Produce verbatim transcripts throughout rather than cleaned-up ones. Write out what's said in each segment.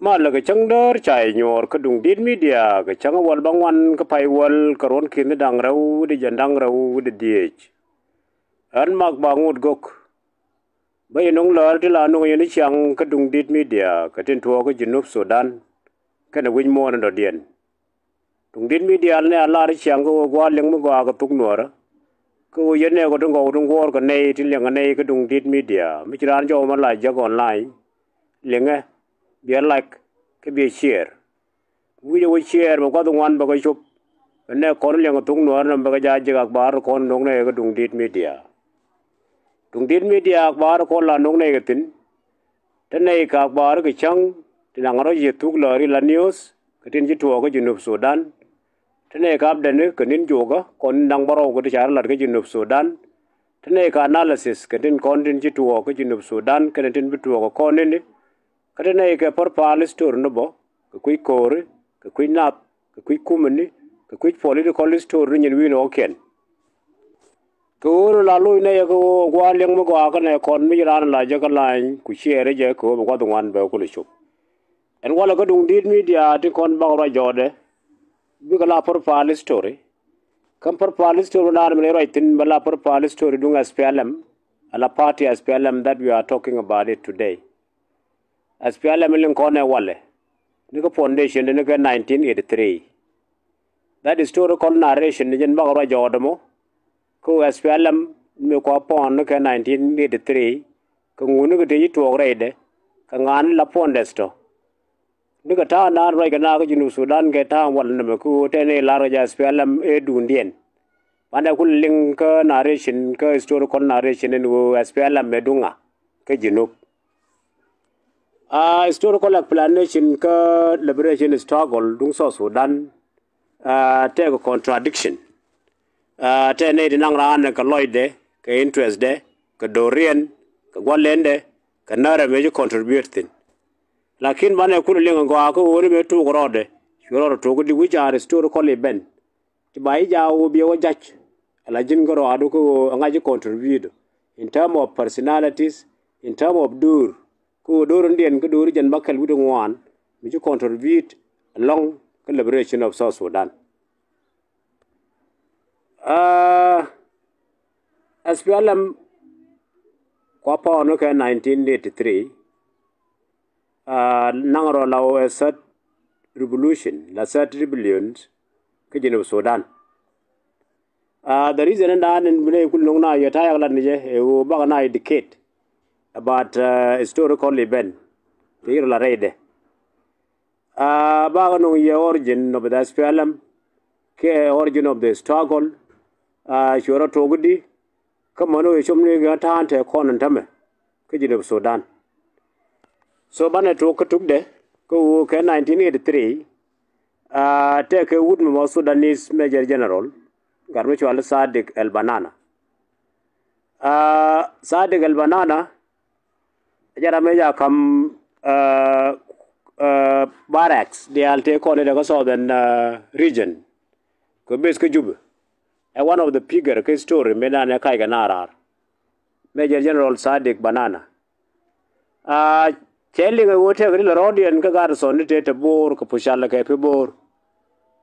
Malɛ kɛ cäŋ däär ca yɛ nyuɔɔr kä Duŋdi̱t Media kɛ cäŋ wäl bäŋuan kä pay wäl kɛ ruɔ̱n ki̱n da̱ŋ rɛw wi̱cdɛ jiɛn da̱ŋ rɛw wi̱cdɛ dhieec. Ɣän Mak Baŋut Gök. Bä yɛ nöŋ läär ti la nöŋ yɛn i̱ ciaŋ kä Duŋdi̱t Media kɛ tin tuɔɔk kä Junub Sudan kɛnɛ wi̱c muɔ̱ɔ̱n in dɔ̱diɛn. Duŋdi̱t Media ni a lar i̱ ciaŋ kä ɣöö gua̱a̱r liŋ mi gɔaa kɛ thuk Nuäärä. Kä ɣöö yɛn nɛɛk ɣöö ti ŋɔw ti ŋuɔ̱ɔ̱r kɛ nɛy ti liɛŋ kɛ nɛy kä Duŋdi̱t Media mi ci raan jɔw mɛ la jek online. Liŋɛ, biɛ like kä biɛ share. Wi̱cɛ wä share bɛ gua̱th ŋuan bɛ kɛ cop. Bɛ nɛɛk kɔn liɛŋ kɛ thuk Nuäärä nɔm bɛ kɛ jaa jek akbar kɔn no̱o̱ŋ nɛy kä Duŋdi̱t Media. Duŋdi̱t Media akbar kɔn la no̱o̱ŋ nɛy kɛ thi̱n. Te nɛy kɛ akbar kɛ cäŋ ti naŋ rɔ̱ yɛ thuk läär ila news kɛ tin ci tuɔɔk kä Junub Sudan. Te nɛy kɛ update ni kɛ ni̱n juɔkä kɔn ni̱n da̱ŋ bärɔw kɛ ti ca rɔ lat kä Junub Sudan. Te nɛy kɛ analysis kɛ tin kɔn tin ci tuɔɔk kä Junub Sudan kɛnɛ tin bi tuɔɔk kɛ kɔn ni̱ni. Kä te nɛy kɛ pärpal story ni bä kɛ kui̱ ko̱ri kɛ kui̱ nath kɛ kui̱ kumini kɛ kui̱ political story ni nyin wi̱i̱ ni ɣɔ̱kiɛn. Kɛ ɣöö la loc nɛy ɛ kɛ ɣöö gua̱a̱r liɛŋ mi gɔaa kä nɛy kɔn mi ci raan la jɛ kä lany ku share jɛ kɛ ɣöö bɛ gua̱th ŋuan bɛ kulɛ cop. Ɛn walɛ kä Duŋdi̱t Media ti kɔn bak ruac jɔɔdɛ bikɛ la pärpal story. Kä pärpal story naan mi ni ruac thi̱n bɛ la pärpal story duŋ S P L M. Ala party S P L M that we are talking about it today. S P L M liŋ kɔn ɛ walɛ ni kä foundation ni kɛ nineteen eighty-three. That historical narration ni jɛn bak ruac jɔɔdɛ mɔ. Kä S P L M mi kua pɔn ni kɛ nineteen eighty-three. Kɛ ŋuni kɛ tëë ci tuɔɔk rɛydɛ kɛ ŋa̱a̱n la pɔn dɛth tɔ. Ni kɛ ta̱a̱ naan ruac kɛ na kä Junub Sudan kɛ ta̱a̱ wal nɛmɛ kä ɣöö tɛn i̱ lar kɛ jɛ S P L M ɛ duundiɛn. Banɛ kul liŋ kä narration kä historical narration in ɣöö S P L M ɛ duŋa kä Junub. A historical explanation kä liberation struggle duŋ South Sudan. A tɛk contradiction. A tɛk nɛy ti naŋ raan kɛ lɔcdɛ kɛ interestdɛ kɛ doriɛn kɛ gua̱lɛndɛ kɛ närɛ mëë ci contribute thi̱n. Lakin banɛ kul liŋ gɔaa kä ɣöö ni mëë tuuk rɔɔdɛ cuɛ rɔɔdɛ tuuk di which are historical event. Ti ba i̱ jaa ɣöö biɛ wä jac ala ji̱n kä rɔɔdu kä ɣöö aŋa̱c i̱ contribute in term of personalities, in term of dur. Kä ɣöö do̱r in diɛn kä do̱r i̱ jɛn bäkɛl wi̱cdɛ ŋuan mi ci contribute alɔŋ kä liberation of South Sudan. A S P L M kua pɔn kɛ nineteen eighty-three. A naŋ rɔ la wä ɛ third revolution la third rebellion kä Junub Sudan. A the reason in daan in bi nɛy kul no̱ŋ na yɛ ta̱a̱ yak lat ni jɛ ɛ ɣöö bak na indicate about historical event ti yir la rɛydɛ. A bak no̱ŋ yɛ origin of the S P L M kɛ origin of the struggle. A cuɛ rɔ tuɔk di kä män wee com ni gɛ ta̱a̱n te kɔn in tämɛ kä Junub Sudan. So banɛ tuɔk kä tukdɛ kä ɣöö kɛ nineteen eighty-three. A tɛkɛ wut mi mɔ Sudanese Major General gat mi cual Sadik El Banana. A Sadik El Banana jɛ ram mi ja kam barracks diaal tëë kɔn in dee kä Southern region kɛ base kä Jubɛ. Ɛ one of the figure kä story mi dan ɛ kac kɛ na raar. Major General Sadik Banana. A cɛ liŋ ɛ ɣöö tɛkɛ ti lɛ rɔɔdiɛn kä garrison ni tëë te Bor kɛ Pucalɛ kɛ Pibor.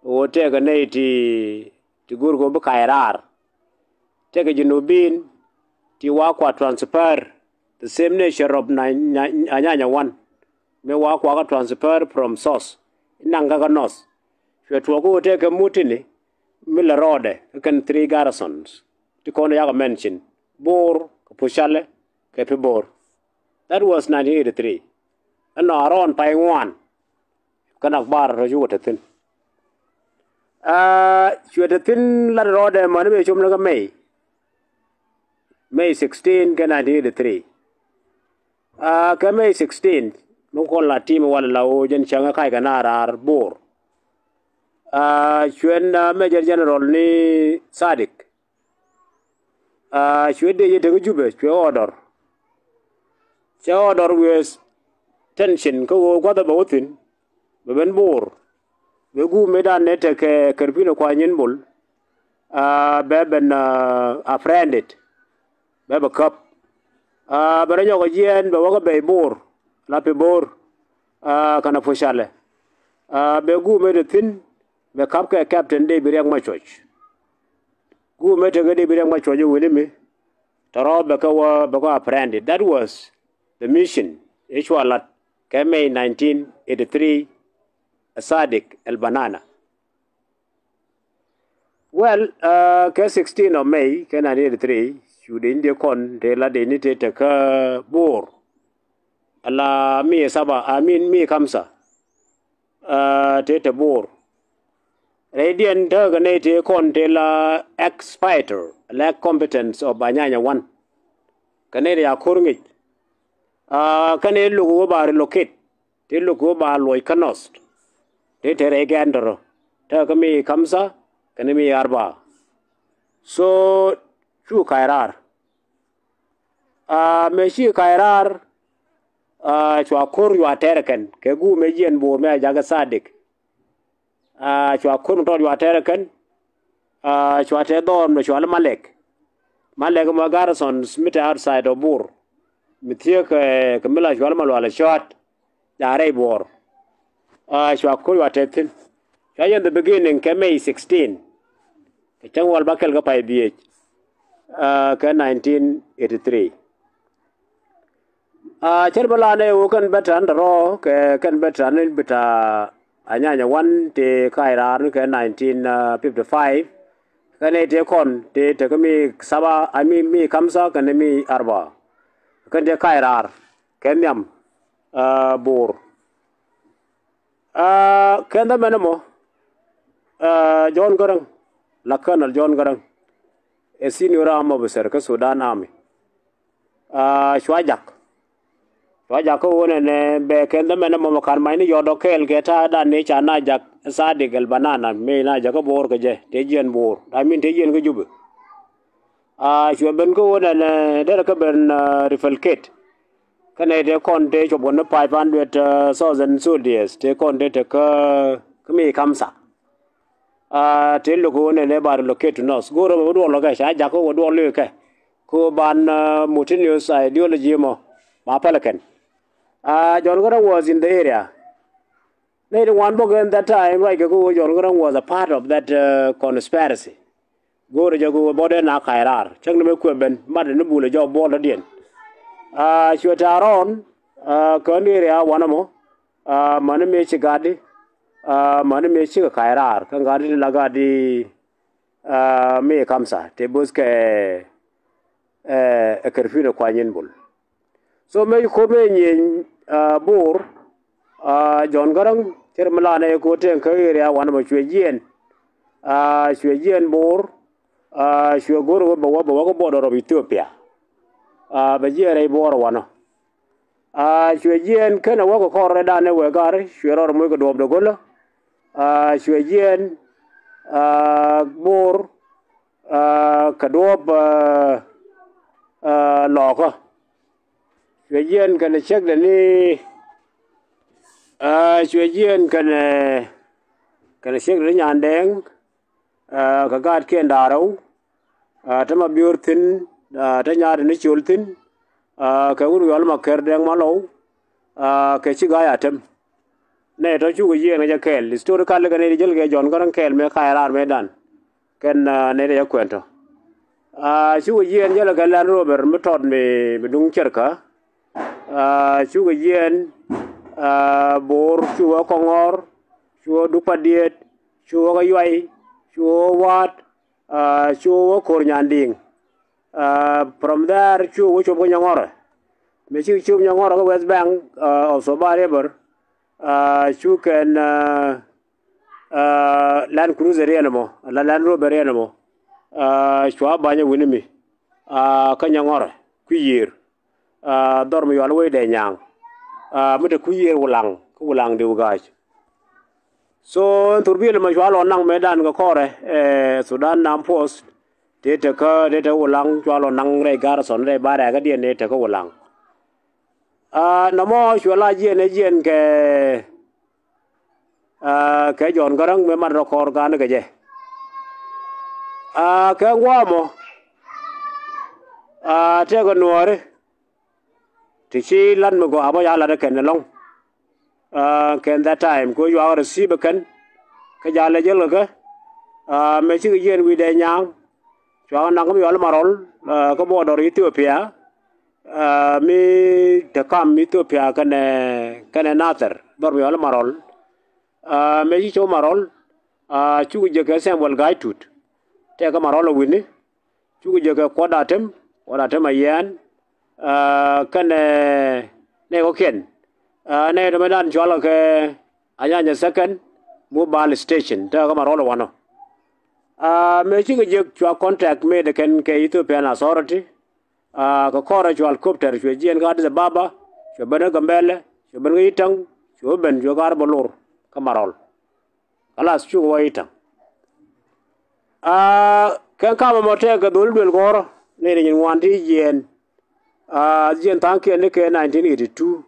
Ɣöö tɛkɛ nɛy ti ti go̱o̱r kɛ ɣöö bi kac raar. Tɛkɛ Junubin ti wa kua transfer the same nature of Anyanya one. Mi wa kua kä transfer from source inaŋ kä kä north. Cuɛ tuɔɔk kä ɣöö tɛkɛ mut tini mi lɛ rɔɔdɛ kä kɛn three garrisons ti kɔn yakɔ mention Bor kɛ Pucalɛ kɛ Pibor. That was nineteen eighty-three. Ɛnɔ around pay ŋuan. Kä nak bar rɔ cukɛ te thi̱n. A cuɛ te thi̱n lat rɔɔdɛ mani bɛ com ni kä May. May sixteen kɛ nineteen eighty-three. A kɛ May sixteen mi kɔn la tim wal la woo jɛn cäŋ ɛ kac kɛ na raar Bor. A cuɛ na Major General ni Sadik. A cuɛ dee jɛ teŋ Jubɛ cuɛ order. Cɛ order with tension kä ɣöö gua̱thɛ bɛ wä thi̱n bɛ ben Bor. Bɛ guum mëëdan nɛ tekɛ kɛrpinɛ kua nyin bol. A bɛ ben apprended bɛ bɛ käp. A bɛ rɔ nyɔk jiɛɛn bɛ wä kä bɛy Bor la Pibor. Aa, kɛnɛ pucalɛ. Aa, bɛ guumɛ te thi̱n, bɛ ka̱p kɛ Captain David Riek Macuɔc. Guumɛ tekɛ David Riek Macuɔc i̱ wi̱ni mi tɔrɔ bɛ kɛ wä, bɛ kɛ apprended. That was the mission i̱ cua lat kɛ May nineteen eighty-three, Sadik El Banana. Well, aa, kɛ sixteen of May kɛ nineteen eighty-three, cu dee ni dee kɔn tëë la dee ni tëë tekä Bor. Ala mi saba, I mean, mi kamsa. Aa, tëë te Bor. Rɛydiɛn tekɛ nɛy tëë kɔn tëë la ex-fighter, la ex-combatants of Anyanya one. Kɛ nɛy tëë ca ko̱r ŋic. Aa, kɛnɛ luk wä ba relocate. Tëë luk wä ba luɔc kä North. Tëë te rɛy gɛn tɔrɔ. Tekɛ mi kamsa, kɛnɛ mi arba. So, cu ka̱c raar. Aa, mëë ci ka̱c raar, aa, cua ko̱r cua tɛr kɛn kɛ guumɛ jiɛn Bor mɛ a jakä Sadik. Aa, cua ko̱r mi tɔt cua tɛr kɛn. Aa, cua tɛr dhɔr mi cua lɛ Malek. Malek mɔ garrison mi te outside of Bor. Mi thiee kɛ, kɛ mi la cua lɛ Malual Cɔat. Ca rɛy Bor. Aa, cua ko̱r cua tɛr thi̱n. Cua yɛn the beginning kɛ May sixteen. Kɛ cäŋ wal ba kɛl kä pay dhiec. Aa, kɛ nineteen eighty-three. Aa, cɛr bä la nɛ wä kɛn bɛ ta̱n tɔrɔ kɛ kɛn bɛ ta̱n in bi ta̱ Anyanya one tëë ka̱c raar ni kɛ nineteen fifty-five. Kɛn ɛ tëë kɔn tëë tekä mi saba, I mean, mi kamsa kɛnɛ mi arba. Kɛn tëë ka̱c raar kɛ nhiam, aa, Bor. Aa, kɛn dhɛ mɛn ɛmɔ, aa, John Garang, la Colonel John Garang, ɛ senior arm officer kä Sudan Army. Aa, cua jak. Cua jak kä ɣöö nɛnɛ bɛ kɛn dhɛ mɛn ɛmɔ mɛ ka̱n mac ni yɔt dɔ̱k kɛɛl kɛ ta̱a̱ dan ni ca na jak Sadik El Banana mëë na jak kä Bor kɛ jɛ tëë jiɛn Bor. I mean tëë jiɛn kä Jubɛ. Aa, cuɛ ben kä ɣöö nɛnɛ derɛ kä ben, aa, refalcate. Kä nɛy tëë kɔn tëë cuɔp kɛ ni five hundred, aa, thousand soldiers tëë kɔn tëë tekä kä mi kamsa. Aa, tëë lo̱k ɣöö nɛnɛ ba relocate to North. Go̱o̱rä bɛ wä duɔl lɔkɛ ca jakä wä duɔl lɔkɛ. Kɛ ɣöö ban, aa, mutinous ideology mɔ ba pälɛ kɛn. Aa, John Garang was in the area. Nɛy ti ŋuan bä kɛ in that time ruac kɛ kä ɣöö John Garang was a part of that, aa, conspiracy. Go̱o̱rä jɛ kɛ ɣöö bɔdɛ na ka̱c raar cäŋ ni mɛ kuɛ ben mat ni bulɛ jɔk buɔl dɔ̱diɛn. Aa, cuɛ ta̱a̱ rɔɔn, aa, kä ni area wanɛ mɔ, aa, mäni mëë ci gatdi, aa, mäni mëë cikɛ ka̱c raar kä gatdi ti la gatdi, aa, mi kamsa tëë bo̱th kɛ, ɛ, ɛ kɛrpi̱n ɛ kuany in bul. So mëë ci ko̱r mëë nyieny, aa, Bor, aa, John Garang cir mi lanɛ ko̱r tëë kä area wanɛ mɔ cuɛ jiɛɛn, aa, cuɛ jiɛɛn Bor, aa, cuɛ go̱r wä bɛ wä bɛ wä kä border of Ethiopia. Aa, bɛ jiɛɛn rɛy Bor wanɔ. Aa, cuɛ jiɛɛn kenɛ wä kɛ kɔr rɛy danɛ wëë gar cuɛ rɔɔr moc kɛ duɔ̱ɔ̱p dee go̱lä. Aa, cuɛ jiɛɛn, aa, Bor, aa, kɛ duɔ̱ɔ̱p, aa, aa, lɔɔkä. Cuɛ jiɛn kɛnɛ ciekdɛ ni, aa, cuɛ jiɛn kɛnɛ, kɛnɛ ciekdɛ ni Nyandɛɛŋ, aa, kɛ gaatkiɛn da̱ŋ rɛw, aa, te Mabior thi̱n, aa, te Nyaat ni Col thi̱n, aa, kɛ wut wiɔl Makɛr Dɛŋ Malɔw, aa, kɛ ci Ga̱a̱c Atem. Nɛ tɔ cukɛ jiɛɛn kɛ jɛ kɛɛl. Historically kɛ nɛy ti jäl kɛ John Garang kɛɛl mëë ka̱a̱c raar mëëdan. Kɛn, aa, nɛy ti jɛ kuɛn tɔ. Aa, cukɛ jiɛɛn jälɛ kɛ Land Rover mi tɔt mi, mi duŋ cärkä. Aa, cukɛ jiɛɛn, aa, Bor, cukɛ Kɔŋɔr, cukɛ Duk Padiet, cukɛ Yuay, cukɛ Waat, aa, cukɛ Ko̱r Nyandiŋ. Aa, from there cu wä cop kä Nyɔŋɔrɛ. Mëë ci cop Nyɔŋɔrɛ kä West Bank, aa, of Soba River, aa, cu kɛn, aa, aa, Land Cruiser yɛn ɛmɔ, la Land Rover yɛn ɛmɔ, aa, cua ba̱ny ɛ wi̱ni mi, aa, kä Nyɔŋɔrɛ kui̱ yiër, aa, dhɔr mi yual wec dee nyaaŋ, aa, mi te kui̱ yiër Wulaŋ, kä Wulaŋ diw ga̱a̱c. So, ɛn thurbil mɛ cua lɔ naŋ mëëdan kɛ kɔrɛ, ɛ, Sudan Armed Force, tëë tekä, tëë tekä Wulaŋ, cua lɔ naŋ rɛy garrison, rɛy barracks kädiɛn, tëë tekä Wulaŋ. Aa, nɔmɔ cuɛ la jiɛn, ɛ jiɛn kɛ, aa, kɛ John Garang mëë mat rɔ kɔr gan kɛ jɛ. Aa, kɛ ŋuamɔ, aa, tëëkɛ Nuääri, ti ci lat mi gɔaa bä ca lat ɛ kɛn ɛlɔ̱ŋ. Kɛn that time kɛ ɣöö cuakɛ receive kɛn kä jalɛ jäl kɛ kɛ. Mëë cikɛ jiɛn wi̱i̱ dee nyaŋ, cuakɛ naŋ kä mi cɔal i̱ Marɔl kä border Ethiopia, mi te kam Ethiopia kɛnɛ, kɛnɛ Nathɛr, dhɔr mi cɔal i̱ Marɔl. Mëë ci cop Marɔl, cukɛ jek kɛ Samuel Gai Tut, tɛkɛ Marɔl ɛ wi̱ni. Cukɛ jek kɛ Kuɔt Atem, Kuɔt Atem Ayiɛn, kɛnɛ nɛy kɔ̱kiɛn, nɛy tɔ̱mɛ dan cɔalkɛ kɛ Anyanya Second Mobile Station, tɛkɛ Marɔl ɛ wanɔ. Mëë cikɛ jek cua contact mëë dee kɛn kɛ Ethiopian Authority, kɛ kɔrɛ cua helicopter cuɛ jiɛn kä Addis Ababa, cuɛ ben kä Gambɛlɛ, cuɛ ben kä Itaŋ, cuɛ ben cuɛ gaar bä lor kä Marɔl. Kalath, cukɛ wä Itaŋ. Kɛn kamɛ mɔ tɛkɛ dholi duël gɔ̱rä ni ri nyin ŋuan ti jiɛn, jiɛn tha̱a̱ŋkiɛn ni kɛ nineteen eighty two.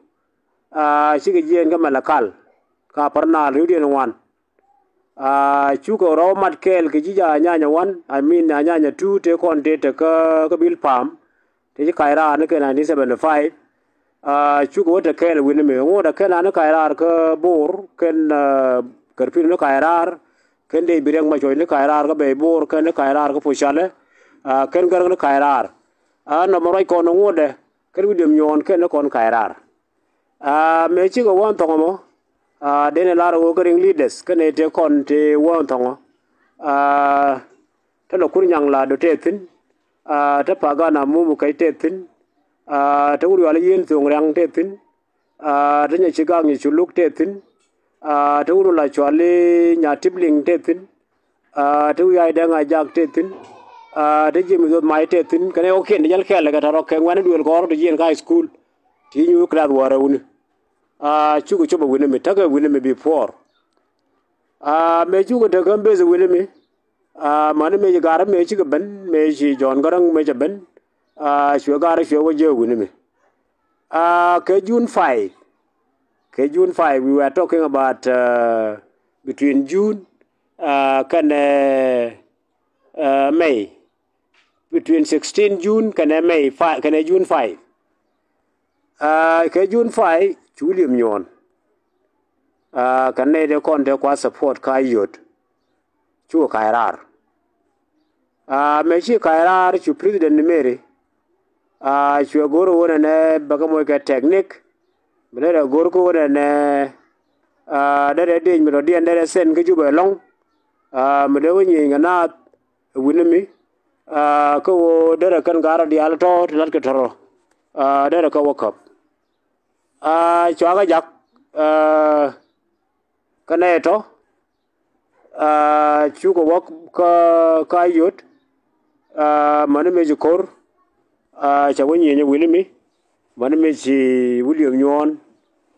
Cikɛ jiɛn kä Malakal, ka Pärnal, riwdiɛn ŋuan. Cukɛ rɔw mat kɛɛl kɛ ji̱ Anyanya one, I mean Anyanya two, tëë kɔn tëë te kä, kä Bilpam, tëë ci kac raar ni kɛ nineteen seventy five. Cukɛ wä te kɛɛl wi̱ni mi ŋot ɛ kɛn an ni kac raar kä Bor, kɛn Kärpin ni kac raar, kɛn Dee Bi Riɛk Macuɔc ni kac raar kä Bɛy Bor, kɛn ni kac raar kä Pucalɛ, kɛn Gäräŋ ni kac raar. Nɔmɔ ruac kɔn ŋotdɛ, kɛn William Nyuɔɔn kɛn ni kɔn kac raar. Mëë cikɛ wä ɛn thɔŋ ɛmɔ, dee ni lar ɛ ɣöö kä riŋ leaders kɛnɛ tëë kɔn tëë wä ɛn thɔŋ ɔ, te Lɔ Kur Nyaŋ Lado tëë thi̱n, te Pagan Amum Kɛc tëë thi̱n, te Wut Yual Yieen Thoŋ Riaŋ tëë thi̱n, te Nyɛ Ci Gak Nyɛ Ci Luk tëë thi̱n, te Wut Wula Cuali Nya Tip Liŋ tëë thi̱n, te Wi̱i̱ Ay Dɛŋ Ajak tëë thi̱n, te James Oth Mac tëë thi̱n, kɛnɛ ɣɔ̱kiɛn ti jäl kɛɛl kɛ tɔ̱ rɔ kɛ ŋuɛ̈ni duëël kɔr ti jiɛn kä high school ti nyu class wäärä wuni. Cukɛ cop ɛ wi̱ni mi, tekɛ wi̱ni mi before. Mëë cukɛ tek kä beth ɛ wi̱ni mi, mäni mëë ci gaar mëë cikɛ ben, mëë ci Jɔ̱ɔ̱n Gäräŋ mëë cɛ ben, cuɛ gaar cuɛ wä jiɛ wi̱ni mi. Kɛ June five, kɛ June five, we were talking about between June kɛnɛ May, between sixteen June kɛnɛ May five, kɛnɛ June five. Kɛ June five cu William Nyuɔɔn, kɛ nɛy dee kɔn te kua support kä Ayod, cukɛ kac raar. Mëë ci kac raar cu President Nimeri cuɛ go̱r ɣöö nɛnɛ bɛ kɛ moc kɛ technique, mi derɛ go̱r kä ɣöö nɛnɛ derɛ dec mi dɔ̱diɛn derɛ send kä Jubɛ ɛlɔ̱ŋ, mi dee wä nyieny kɛ naath ɛ wi̱ni mi, kä ɣöö derɛ kɛn gaarä diaal tɔ̱ ti la̱tkɛ tɔ̱rɔ, derɛ kɛ wä käp. Cuakä jak kä nɛy tɔ̱, cukɛ wä kä, kä Ayod, mäni mëë ci ko̱r, cɛ wä nyieny ɛ wi̱ni mi, mäni mëë ci William Nyuɔɔn,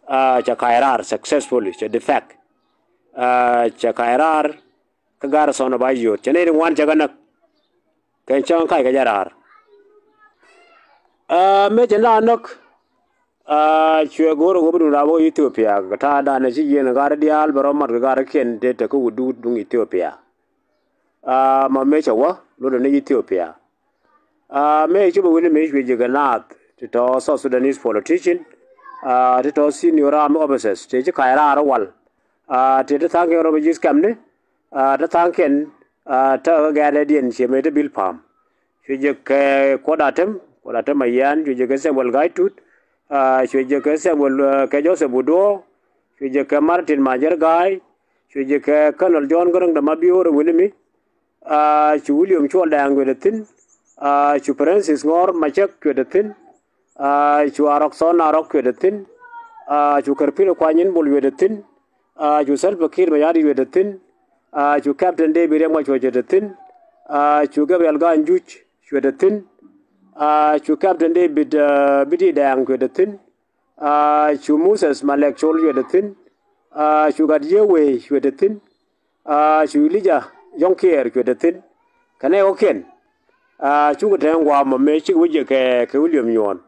cɛ kac raar successfully, cɛ defect, cɛ kac raar kä garrison of Ayod, cɛ nɛy ti ŋuan cɛ kɛ näk, kɛn cäŋ kac kɛ jɛ raar. Mëë cɛ na näk, cuɛ go̱o̱r ɛ ɣöö bi duŋ raar wä Ethiopia, kɛ ta̱a̱ danɛ ci jiɛn ɛ gaarä diaal bɛ rɔ mat kɛ gaarä kiɛn tëë te kä wut duut duŋ Ethiopia. Mɔ mëë cɛ wä lotdɛ ni Ethiopia. Mëë cop ɛ wi̱ni mëë cuɛ jek kɛ naath ti tɔ̱ South Sudanese politician, ti tɔ̱ senior army officers, tëë ci kac raar wal, tëë ti tha̱a̱ŋkiɛn rɔ bi ji̱th kɛmni, ti tha̱a̱ŋkiɛn te kä gɛ̈ɛ̈dɛdiɛn ciɛ mëë te Bilpam. Cuɛ jek kɛ Kuɔt Atem, Kuɔt Atem Ayiɛn, cuɛ jek kɛ Samuel Gai Tut, cuɛ jek kɛ Samuel, kɛ Joseph Oduor, cuɛ jek kɛ Martin Majiɛr Gai, cuɛ jek kɛ Colonel John Gäräŋ de Mabior ɛ wi̱ni mi, cu William Cuɔl Dɛŋ cuɛ te thi̱n, cu Francis Ŋɔr Macäk cuɛ te thi̱n, cu Arɔk Thɔn Arɔk cuɛ te thi̱n, cu Kärpin Kuany in Bol cuɛ te thi̱n, cu Salva Kiir Mayardit cuɛ te thi̱n, cu Captain David Riek Macuɔc cuɛ te thi̱n, cu Gabriel Gai Juc cuɛ te thi̱n, cu Captain David Biti Dɛŋ cuɛ te thi̱n, cu Moses Malek Col cuɛ te thi̱n, cu Gat Yiëë Wee cuɛ te thi̱n, cu Elija Yɔ̱ŋ Kiɛɛr cuɛ te thi̱n. Kɛ nɛy kɔ̱kiɛn, cukɛ te ŋuam mɔ mëë cikɛ wä jek kɛ, kɛ William Nyuɔɔn.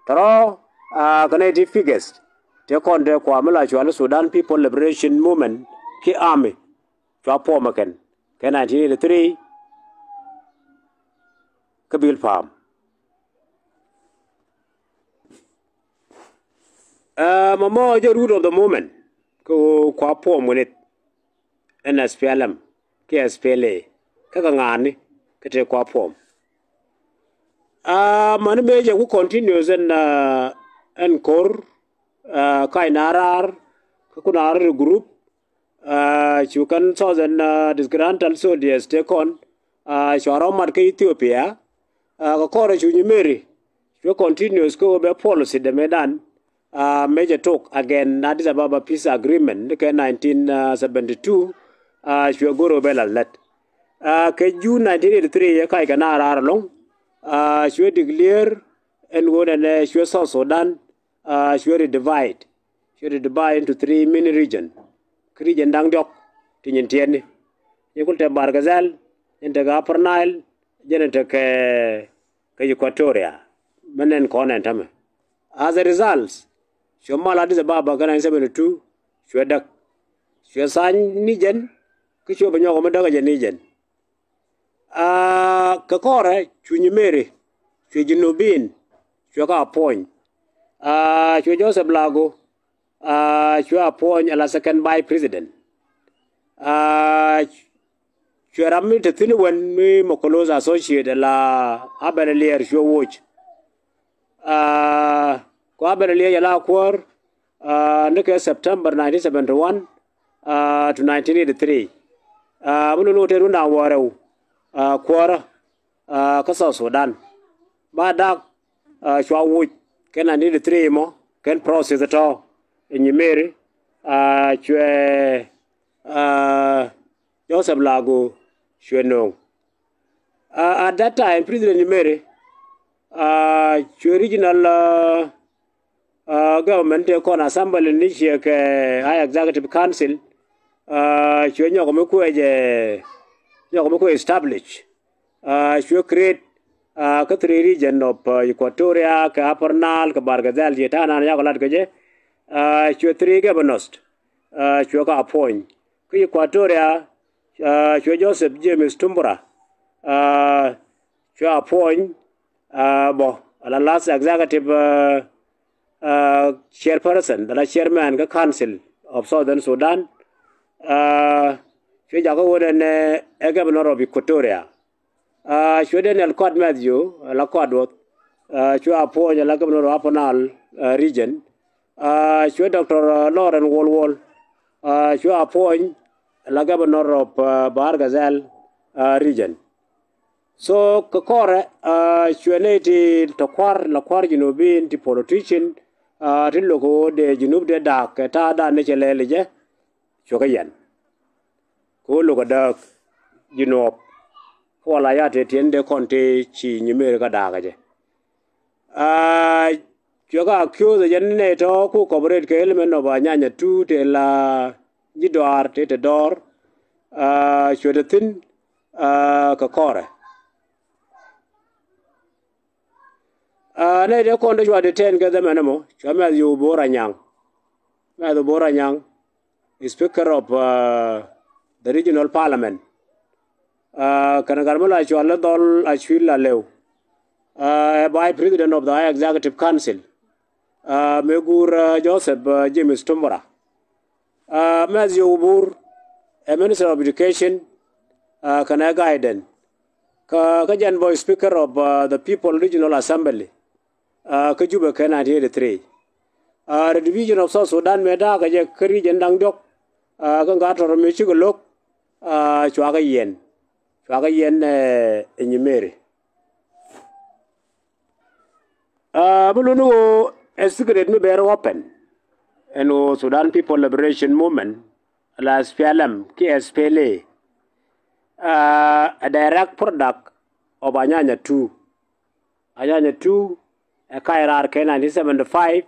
Tɔ̱rɔ̱ kɛ nɛy ti figures tëë kɔn te kua mi la cual i̱ Sudan People Liberation Movement kiɛ army, cua puɔmɛ kɛn kɛ nineteen eighty three kä Bilpam. Mɔmɔ jɛ root of the movement. kä ɣöö kua puɔm wä nit ɛn S P L M kiɛ S P L A kä kɛ ŋa̱a̱ni kä tëë kua puɔm. Aa, mani mëë jɛ ku continuous ɛn, aa, ɛn ko̱r, aa, kac na raar kä ku na raar group, aa, cu kɛn Southern, aa, disgruntled soldiers tëë kɔn, aa, cua rɔ mat kä Ethiopia, aa, kɛ kɔrɛ cu Nyimeri cuɛ continuous kä ɣöö bɛ policy dämɛdan, aa, mëë jɛ tok again na Addis Ababa Peace Agreement ni kɛ nineteen seventy two, aa, cuɛ go̱r ɣöö bɛ lal nɛt. Aa, kɛ June nineteen eighty three ɛ kac kɛ na raar ɛlɔ̱ŋ, aa, cuɛ declare ɛn ɣöö nɛnɛ cuɛ South Sudan, aa, cuɛ ri divide, cuɛ ri divide into three mini region. Kä region da̱ŋ diɔ̱k ti nyin tiɛtni. Nyin kul te Bargazal, nyin te kɛ Upper Nile, jɛn te kɛ, kɛ Equatoria. Mɛ nɛn kɔn ɛn tämɛ. As a result, cuɛ mal Addis Ababa kä nineteen seventy two, cuɛ däk. Cuɛ tha̱a̱ny ni jɛn, kä cuɛ bɛ nyɔk mi däk jɛ ni jɛn. Aa, kɛ kɔrɛ cu Nyimeri, cuɛ Junubin, cuɛ kä appoint. Aa, cuɛ Joseph Lagu, aa, cuɛ appoint ala second vice president. Aa, cuɛ ram mi te thi̱n wän mi mɛ close associate ala Abel Alier cuɛ woc. Aa, kua ben liɛc ala kuäär, aa, ni kɛ September nineteen seventy one, aa, to nineteen eighty three. Aa, mi luni wä te run da̱ŋ wäl rɛw, aa, kuäärä, aa, kä South Sudan. Ba dak, aa, cua wuc kɛ nineteen eighty three mɔ kɛn process tɔ in Nyimeri, aa, cuɛ, aa, Joseph Lagu cuɛ no̱o̱ŋ. Aa, at that time, President Nyimeri, aa, cuɛ regional, aa, aa, government tëë kɔn assembly ni ciɛ kɛ high executive council, aa, cuɛ nyɔk mi kuɛ jɛ, nyɔk mi kuɛ establish. Aa, cuɛ create, aa, kä three region of, aa, Equatoria, kɛ Upper Nile, kɛ Bargazal, ciɛ ta̱a̱ nan yakɔ lat kɛ jɛ. Aa, cuɛ three governors, aa, cuɛ kɛ appoint. Kä Equatoria, aa, cuɛ Joseph James Tumbura, aa, cuɛ appoint, aa, bɔ ala last executive, aa, aa, chairperson ala chairman kä Council of Southern Sudan. Aa, cuɛ jakä wä nɛnɛ ɛ governor of Equatoria. Aa, cuɛ Daniel Kuat Matthew, ala Kuat Wuɔth, aa, cuɛ appoint ala governor of Upper Nile, aa, region. Aa, cuɛ Doctor, aa, Lawrence Wol Wol, aa, cuɛ appoint ala governor of, aa, Bahr el Ghazal, aa, region. So kɛ kɔrɛ, aa, cuɛ nɛy ti tɔ kua̱r la kua̱r Junubin ti politician, aa, ti lo̱k ɣöö dee Junub dee da̱a̱k kɛ ta̱a̱dan ni cɛ lɛl jɛ. Cuɛ kɛ yɛn kɛ ɣöö lo̱k ɛ dääk Junub. Kɛ wala ya tëë tiɛn dee kɔn tëë ci Nyimeri kä da̱a̱k ɛ jɛ. Aa, cuɛ kɛ accuse ɛ jɛ ni nɛy tɔ̱ ku cooperate kɛ element of Anyanya two tëë la ji̱ dɔaar tëë te dɔɔr. Aa, cuɛ te thi̱n, aa, kɛ kɔrɛ. Aa, nɛy tëë kɔn te cua detain kɛ dhɛmɛn ɛmɔ cua Matthew Bor Anyaŋ. Matthew Bor Anyaŋ, Speaker of, aa, the Regional Parliament. Aa, kɛnɛ gat mi la cual ni Dhɔl Acuil Alew. Aa, ɛ Vice President of the High Executive Council. Aa, mëë guur, aa, Joseph, aa, James Tumbura. Aa, Matthew Bor ɛ Minister of Education, aa, kɛnɛ guidance. Kä, kä jɛn bɔ Speaker of, aa, the People Regional Assembly, aa, kä Juba kɛ nineteen eighty three. Aa, redivision of South Sudan mëë da̱a̱k kɛ jɛ kä region da̱ŋ diɔ̱k, aa, kä gat tɔr mëë cikɛ lo̱k, aa, cuakɛ yɛn, cuakɛ yɛn, ɛ, ɛ Nyimeri. Aa, mi luni ɣöö ɛ secret mi bɛr open ɛn ɣöö Sudan People Liberation Movement, la S P L M kiɛ S P L A, aa, ɛ direct product of Anyanya two. Anyanya two ɛ kac raar kɛ nineteen seventy five,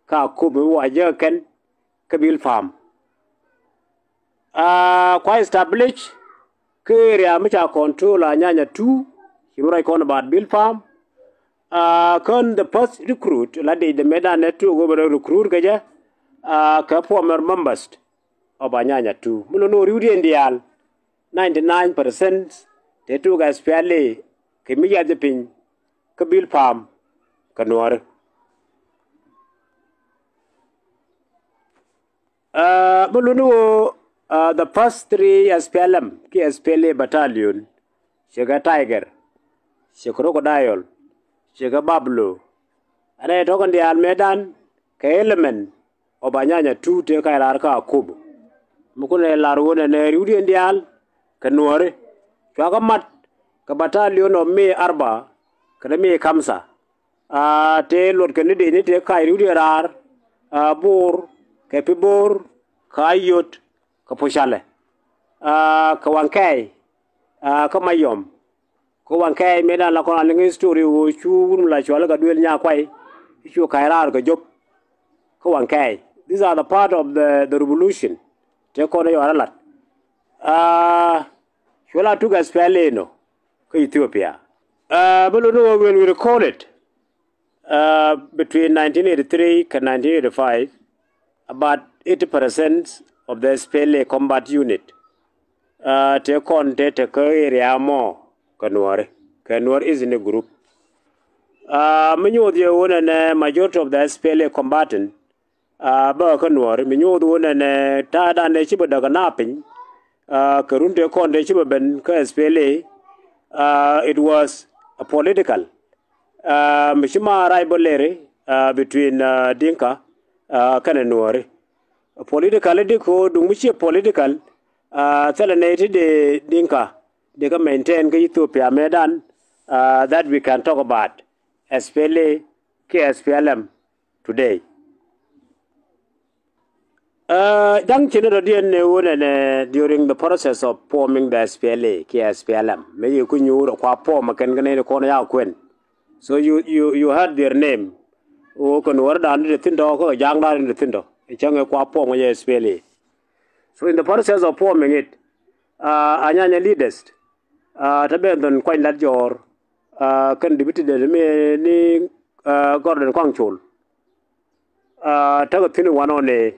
ka kup mi wa jek kɛn kä Bilpam. Aa, kua establish kä area mi ca control Anyanya two, ci mi ruac kɔn about Bilpam. Aa, kän the first recruit la dec the medan nɛ tuuk wä bɛ rɛ recruit kɛ jɛ, aa, kɛ former members of Anyanya two. Mi lɔ ni wä riwdiɛn diaal, ninety nine percent tëë tuuk S P L A kɛ mi yath jɛ piny kä Bilpam kɛ Nuääri. Aa, mi luni ɣöö, aa, the first three S P L M kiɛ S P L A battalion, ce̱tkɛ Tiger, ce̱tkɛ Crocodile, ce̱tkɛ Buffalo. Ɛn ɛ tɔ̱ kɛn diaal mëëdan kɛ element ɔ ba nyanya tu tëë kac raar kä Akobo. Mi kun ɛ lar ɣöö nɛnɛ ri̱wdiɛn diaal kɛ Nuääri cua kɛ mat kɛ battalion ɔ mi arba kɛnɛ mi kamsa. Aa, tëë luɔt kɛn ni dec ni tëë kac ri̱wdiɛn raar, aa, Bor kɛ Pibor kɛ Ayod kɛ Pucalɛ, aa, kɛ Wankɛɛy, aa, kɛ Mayɔm. Kɛ Wankɛɛy mëëdan la kɔn a liŋ history ɣöö cu wut mi la cual kɛ Duel Nyakuay cu kac raar kɛ jop. Kɛ Wankɛɛy, these are the part of the, the revolution. Tëë kɔn ɛ yɔar ɛ lat. Aa, cual a tuk S P L A nɔ kä Ethiopia. Aa, mi luni ɣöö when we recall it, aa, between nineteen eighty-three kɛ nineteen eighty-five, about eighty percent of the S P L A combat unit, aa, tëë kɔn tëë te kä area mɔ kɛ Nuääri, kɛ Nuer ethnic group. Aa, mi nyuɔth yɛ ɣöö nɛnɛ majority of the S P L A combatant, aa, bä kä Nuääri, mi nyuɔth ɣöö nɛnɛ ta̱a̱dan dee ci bä däk ɛ naap piny, aa, kɛ run tëë kɔn tëë ci bä ben kä S P L A, aa, it was a political, aa, mi ci ma rac bä leri, aa, between, aa, Dinka, aa, kɛnɛ Nuääri. Politically di ko duŋ mi ciɛ political, aa, thilɛ nɛy ti dee Dinka dee kä maintain kä Ethiopia mëëdan, aa, that we can talk about S P L A kiɛ S P L M today. Aa, ja̱ŋ ci ni dɔ̱diɛn ni wunɛ nɛ during the process of forming the S P L A kiɛ S P L M. Mëë yi ku nyuur ɛ kua form ɛ kɛn kɛ nɛy ti kɔn ɛ ya kuɛn. So you, you, you heard their name. Wä kɛ Nuäärdan ti thi̱n tɔ kä Ja̱a̱ŋdan ti thi̱n tɔ. Ɛ cäŋ ɛ kua form ɛ S P L A. So in the process of forming it, aa, Anyanya leaders, aa, te ben dhon Kuany Lat Jɔɔr, aa, kɛn deputy dɛ mi ni, aa, Gordon Kuaŋ Col. Aa, tekɛ thi̱n wanɔni,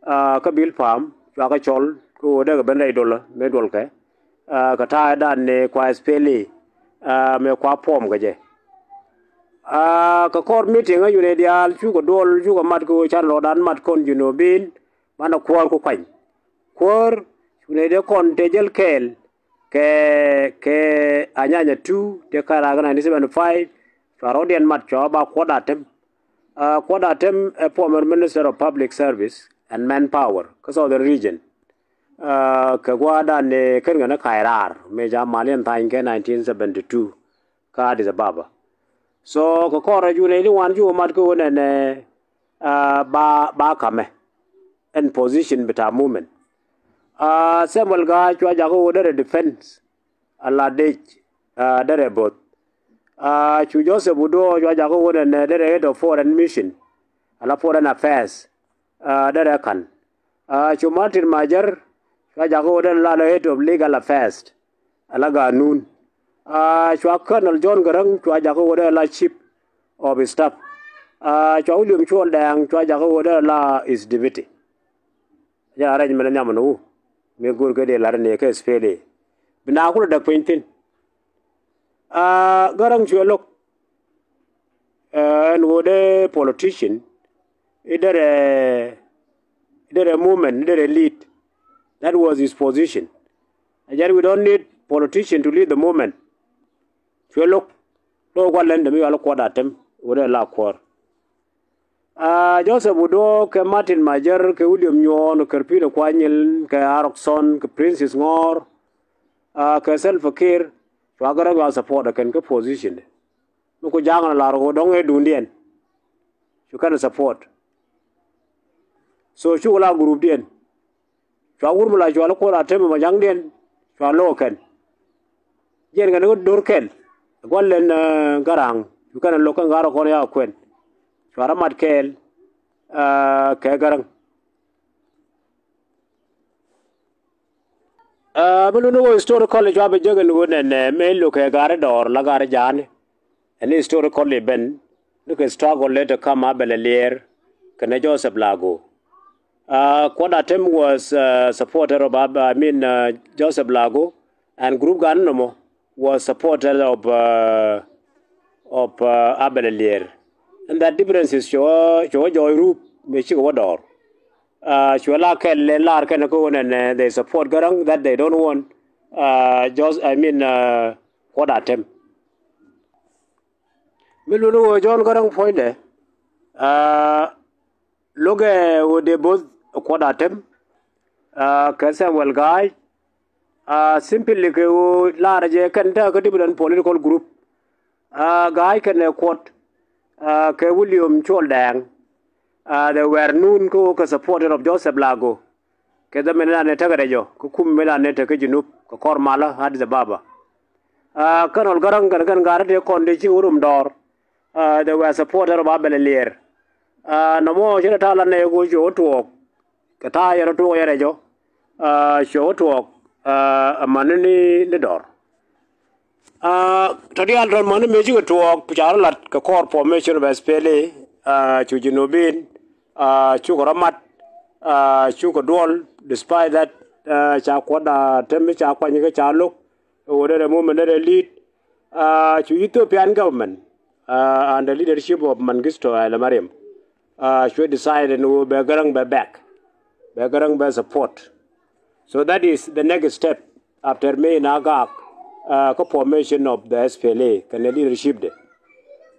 aa, kä Bil Pam cua kɛ cɔl kä ɣöö dee kɛ ben rɛy duɔlä mëë duɔlkɛ, aa, kɛ ta̱a̱dan ni kua S P L A, aa, mëë kua form kɛ jɛ. Aa, kɛ kɔr meeting ɛ yunɛ diaal cukɛ duɔl cukɛ mat kä ɣöö can lɔɔdan mat kɔn Junubin banɛ kuäär ku Kuany. Kuäär cunɛ dee kɔn tëë jäl kɛɛl kɛ, kɛ Anyanya two tëë kac raar kä nineteen seventy-five, cua rɔ̱diɛn mat cua ba Kuɔt Atem. Aa, Kuɔt Atem ɛ former Minister of Public Service and Manpower kä Southern Region. Aa, kɛ gua̱a̱dan ni kɛn kɛn kac raar mëë ca mal yɛn tha̱a̱ny kɛ nineteen seventy-two kä Addis Ababa. So kɛ kɔr ɛ cunɛ ni wan cukɛ mat kä ɣöö nɛnɛ, aa, ba, ba kamɛ ɛn position bita movement. Aa, Samuel Gaa cua jakä ɣöö derɛ defense, ala dec, aa, derɛ bo̱th. Aa, cu Joseph Oduor cua jakä ɣöö nɛnɛ derɛ head of foreign mission, ala foreign affairs, aa, derɛ ka̱n. Aa, cu Martin Majär cua jakä ɣöö derɛ la head of legal affairs, ala ganun. Aa, cua Colonel John Garang cua jakä ɣöö derɛ la chief of staff. Aa, cua William Cuɔl Dɛŋ cua jakä ɣöö derɛ la his deputy. Jɛ arrangement nhiam ni wu mi go̱o̱r kɛ dee lar ni kɛ S P L A. Bi na kulɛ däk piny thi̱n. Aa, Garang cuɛ lo̱k, aa, ɛn ɣöö dee politician i̱ derɛ, i̱ derɛ movement, i̱ derɛ lead. That was his position. Ɛ jɛn we don't need politician to lead the movement. Cuɛ lo̱k, lo̱k gua̱l lɛn dee mi yual Kuɔt Atem ɣöö dee la kuäär. Aa, Joseph Oduor kɛ Martin Majär kɛ William Nyuɔn kɛ Rupino Kuanyil kɛ Arokson kɛ Princess Ŋɔɔr, aa, kɛ Salva Kiir, cua Garang cua support ɛ kɛn kä position dɛ. Mi ku ja̱a̱ŋ lar ɣöö dɔ̱ŋ ɛ duundiɛn. Cu kɛn support. So cukɛ la groupdiɛn. Cua wur mi la cual Kuɔt Atem ma ja̱ŋdiɛn cua lo̱k kɛn. Jiɛn kɛn kä do̱r kɛl. Gua̱l lɛn, aa, Garaŋ cu kɛn lo̱k kɛn Garang kɔn ya kuɛn. Cua rɔ mat kɛɛl, aa, kɛ Garaŋ. Aa, mi luni ɣöö historical cua bi jek ɛn ɣöö nɛnɛ mëë lo̱k kɛ Gari Dɔɔr la Gari Ja̱a̱ni. Ɛn historical event ni kɛ struggle lɛ te kam Abel Alier kɛnɛ Joseph Lagu. Aa, Kuɔt Atem was, aa, supporter of Ab-, I mean, aa, Joseph Lagu and group gan nɔmɔ was supporter of, aa, of, aa, Abel Alier. And that differences cɛ wä, cɛ wä jɔɔc rup mëë cikɛ wä dɔɔr. Cuɛ la kɛl lɛ lar kɛn kä wä nɛn they support Gäräŋ, that they don't want, just, I mean, Kuɔt Atem. Mi luni wä John Gäräŋ puɔ̱nydɛ, lo̱kɛ wä dee both Kuɔt Atem kɛ Samuel Ga̱a̱c. Simply kɛ wä lar jɛ kɛn tekɛ different political group. Ga̱a̱c kɛnɛ Kuɔt kɛ William Cuɔl Dɛɛŋ, they were known kä wä kɛ supporter of Joseph Lagu. Kɛ dhɛ mɛn lan ni tekɛ rɛc ɔ kä kum mi lan ni tekä Junub kɛ kɔr malä Addis Ababa. Kä nɔl Gäräŋ kɛn kɛn ga̱a̱r tëë kɔn dee ci wä rum dɔɔr. They were supporter of Abel Lier. Nɔmɔ ci rɛ ta̱a̱ lan ni kɛ wä cuɛ wä tuɔɔk kɛ ta̱a̱ yɛn wä tuɔɔk yɛn rɛc ɔ. Cuɛ wä tuɔɔk amäni ni dɔr. Tɔ diaal tɔn mäni mëë cikɛ tuɔɔk ca rɔ lat kɛ kɔr formation of S P L A. Cu Junubin cukɛ rɔ mat, cukɛ duɔl, despite that ca Kuɔt Atem ca kuany kä ca lo̱k. Ɛ wä derɛ movement derɛ lead. Cu Ethiopian government under leadership of Mengistu Haile Mariam cuɛ decide ni wä bɛ Gäräŋ bɛ back, bɛ Gäräŋ bɛ support. So that is the next step after mëë na gaak kä formation of the S P L A kɛnɛ leadership de.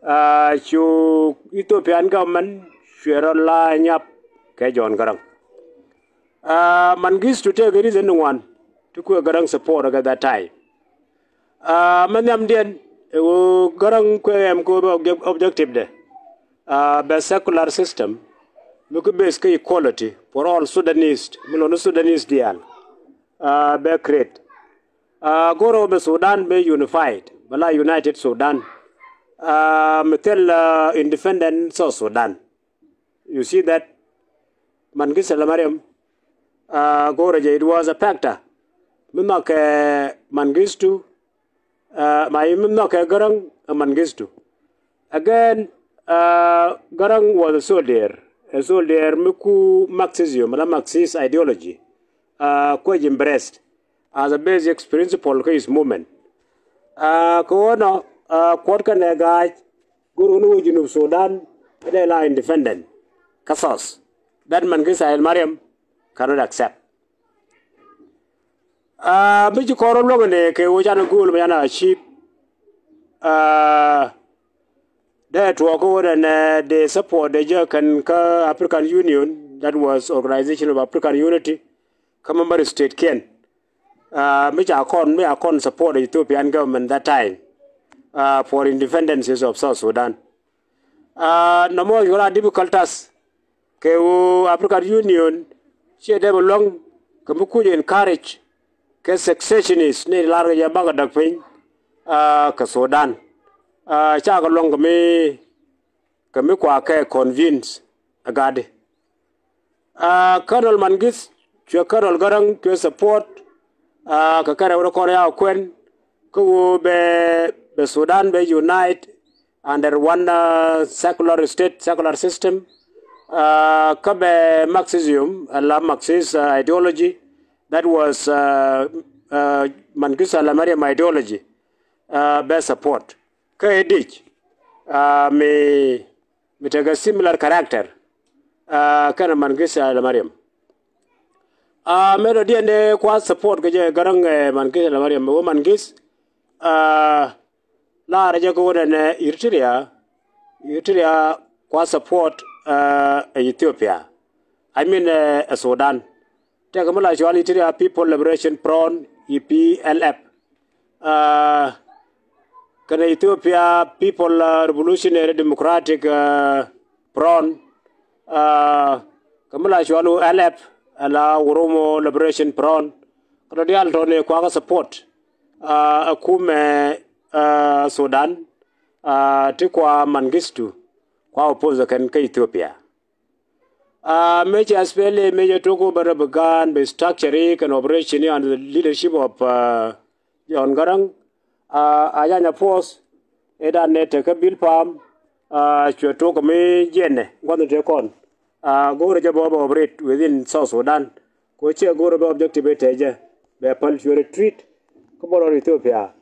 Cu Ethiopian government cuɛ rɔ la nyap kɛ John Gäräŋ. Mengistu tëëkɛ reason ni ŋuan ti kuɛ Gäräŋ support at that time. Mɛ nhiamdiɛn ɛ wä Gäräŋ kuɛ ɛm kɛ wä objective de bɛ secular system mi kä base kä equality for all Sudanese, mi lɔni Sudanese diaal bɛ create. Go̱rɛ wä bɛ Sudan bɛ unified, bɛ la united Sudan. Mi thil independent South Sudan. You see that Mengistu Haile Mariam go̱rɛ jɛ, it was a factor mi nhɔkɛ Mengistu, ma mi nhɔkɛ Gäräŋ ɛ Mengistu. Again, Gäräŋ was a soldier, a soldier mi ku Marxism la Marxist ideology kuec embraced as a basic principle kä his movement. Kɛ ɣöö nɔ Kuɔt kɛnɛ Ga̱a̱c go̱r ɣöö ni wä Junub Sudan kɛ dee la independent kä South, that Mengistu Haile Mariam cannot accept. Mi ci kɔn rɔ luäŋ ni kɛ wä canɛ go̱o̱l mi canɛ achieve. Dee tuɔɔk kä wä nɛ dee support dee jɛ kɛn kä African Union, that was Organization of African Unity, kä member state kiɛn. Mi ca kɔn, mi ca kɔn support Ethiopian government that time for independences of South Sudan. Nɔmɔ yuɔr a difficult task kɛ ɣöö African Union ciɛ dee bɛ luäŋ kɛ mi kuc encourage kɛ secessionist ni lar kɛ jɛ bakɛ däk piny kɛ Sudan. Cakɛ luäŋ kɛ mi, kɛ mi kua kɛ convince a gatdi. Colonel Mengistu cuɛ Colonel Gäräŋ cuɛ support kɛ kɛrɛ wä kɔn ya kuɛn kä ɣöö bɛ, bɛ Sudan bɛ unite under one secular state, secular system. Kä bɛ Marxism la Marxist ideology, that was Mengistu Haile Mariam ideology, bɛ support. Kä ɛ dic mi, mi tekɛ similar character kɛnɛ Mengistu Haile Mariam. Mëë dɔ̱diɛn dee kua support kɛ jɛ Gäräŋ Mengistu Haile Mariam, wä Mengistu laarɛ jɛ kɛ wä nɛnɛ Eritrea, Eritrea kua support ɛ Ethiopia, I mean ɛ Sudan. Tekɛ mi la cual Eritrea People Liberation Front, E P L F, kɛnɛ Ethiopia People Revolutionary Democratic Front, kɛ mi la cual O L F, ala Oromo Liberation Front. Kɛ tɔ diaal tɔni kuakä support a kumɛ Sudan ti kua Mengistu kua oppose kɛn kä Ethiopia. Mëë cɛ S P L A mëë cɛ tok wä bɛ rɛ bi gaan bɛ structure kɛn operation under the leadership of John Gäräŋ. Anyanya Force ëë dan nɛ tekä Bilpam cuɛ tok mi jiɛnɛ gua̱th ni tëë kɔn. Go̱o̱rɛ jɛ bɛ wä bɛ operate within South Sudan. Kɛ cɛ go̱o̱rɛ bɛ objective ëë tɛɛ jɛ bɛ päl cuɛ retreat kä bä rɔɔd Ethiopia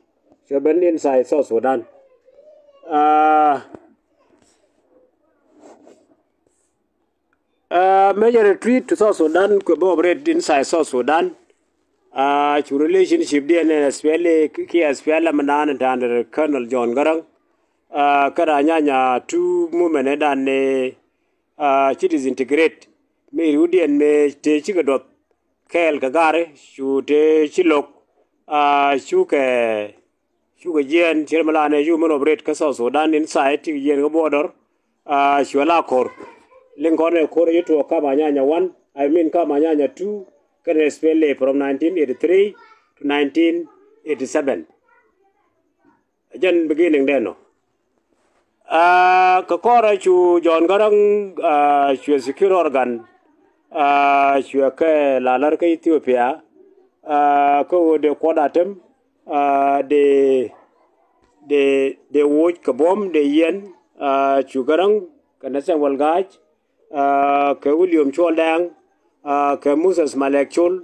cuɛ ben inside South Sudan. Uh, major retreat to South Sudan, kɛ bä operate inside South Sudan. Uh, cu relationship diɛn ni S P L A ki, ki S P L M dan under Colonel John Garang. Uh, kä ra nyanya two movement dan ni, uh, ci disintegrate. Mi ru diɛn mi te ci kɛ duɔth kɛɛl kɛ gari cu te ci lok, uh, cu kɛ Cukɛ jiɛɛn cier mi la nɛ cu mɛn operate kä South Sudan inside, cikɛ jiɛɛn kä border. Uh, cuɛ la ko̱r. Liŋ kɔn ɛ ko̱r ɛ ci tuɔɔk Kamanyanya one, I mean Kamanyanya two, kɛnɛ S P L A from nineteen eighty-three to nineteen eighty-seven. Jɛn beginning dɛn nɔ. Uh, kɛ kɔrɛ cu John Garang, uh, cuɛ secure organ, uh, cuɛ kɛ la lär kä Ethiopia, uh, kä ɣöö dee kuɔt Atem, uh, dee, dee, dee woc kɛ buɔ̱m dee yiɛn, uh, cu Garang kɛ Nathan Welgach, uh, kɛ William Cuɔl Dɛŋ, uh, kɛ Moses Malek Col,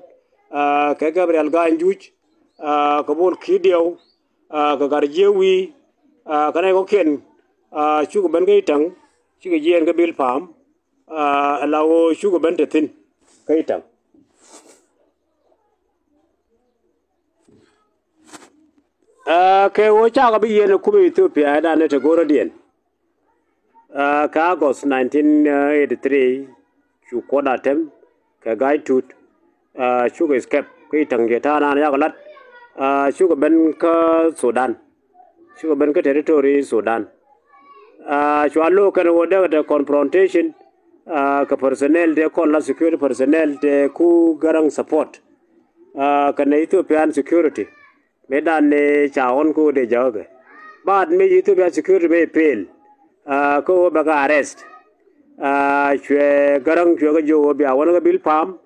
uh, kɛ Gabriel Gany Juc, uh, kɛ Bol Kidiɛw, uh, kɛ Gat Jiɛk Wi̱i̱, uh, kɛ nɛy kɔ̱kiɛn, uh, cukɛ ben kä Itaŋ, cikɛ jiɛɛn kä Bilpam, uh, ala ɣöö cukɛ ben te thi̱n kä Itaŋ. Uh, kɛ ɣöö cakɛ bi yiɛn ɛ kumɛ Ethiopia ɛ dan ni te go̱rä diɛn. Uh, kä August nineteen eighty-three, cu kuɔt Atem kɛ Gai Tut, uh, cukɛ escape kä Itaŋ, jɛ ta̱a̱ naan yakɔ lat, uh, cukɛ ben kä Sudan, cukɛ ben kä territory Sudan. Uh, cua lo̱o̱k kɛn ɣöö dee kɛ te confrontation, uh, kɛ personnel tëë kɔn la security personnel tëë ku Garang support, uh, kɛnɛ Ethiopian security. Mëë dan ni ca ɣɔn kä ɣöö dee jäkä kɛ. But mëë Ethiopia security mëë fail, uh, kä ɣöö bɛ kɛ arrest. Uh, cuɛ Garang cuɛ kɛ jiök ɣöö bia wän kä Bilpam,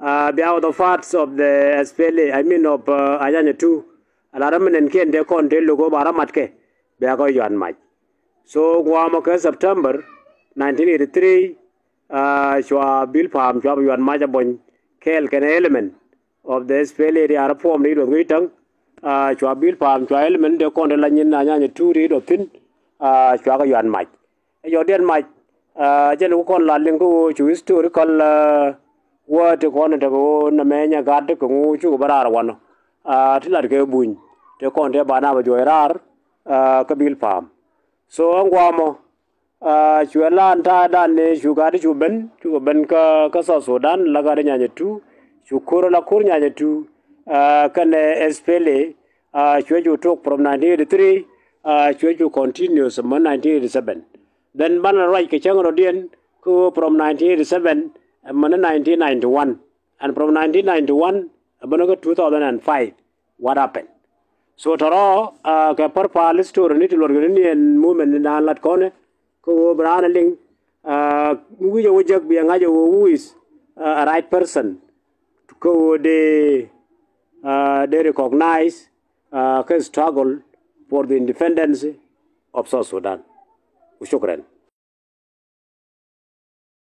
uh, bia wä the parts of the S P L A, I mean of, uh, Anyanya two. Ala ram mi nɛn kiɛn tëë kɔn tëë lo̱k ɣöö ba ram mat kɛ, bia kɛ yuan mac. So guamɔ kɛ September nineteen eighty-three, uh, cua Bilpam cua bi yuan mac a buɔ̱ny kɛɛl kɛnɛ element of the S P L A ri ar puɔm ri duɔth ŋi̱i̱c täŋ, uh, cua Bilpam cua element tëë kɔn tëë la nyin Anyanya two ri duɔth thi̱n, uh, cua kɛ yuan mac. Ɛ yɔ̱diɛn mac, uh, jɛn ku kɔn la liŋ kä ɣöö cu historical, uh, word ti kɔn tekɛ ɣöö nɛmɛ nyɛ gat kɛ ŋu cukɛ bä raar wanɔ. Uh, ti lat kɛ buny tëë kɔn tëë ba na bɛ juɔc raar, uh, kä Bilpam. So ɛn guamɔ, uh, cuɛ la ɛn ta̱a̱ dan ni cu gat cu ben, cukɛ ben kä, kä South Sudan la gat Anyanya two, cu ko̱r la ko̱r Anyanya two, uh, kɛnɛ S P L A, uh, cuɛ cu tok from nineteen eighty-three, uh, cuɛ cu continue sɛ män nineteen eighty-seven. Then banɛ ruac kɛ cäŋ rɔ̱diɛn kä ɣöö from nineteen eighty-seven ɛ män nineteen ninety-one, and from nineteen ninety-one ɛ bänä kä two thousand and five. What happened? So tɔrɔ, uh, kɛ pärpal story ni ti luɔt kɛ ni ni ɛn movement ni daan lat kɔnɛ kä ɣöö bi raan a liŋ, uh, mi wi̱c a wä jek bi a ŋa̱c a ɣöö who is, uh, a right person kä ɣöö dee, uh, dee recognize, uh, kä struggle for the independence of South Sudan. Wa shukran.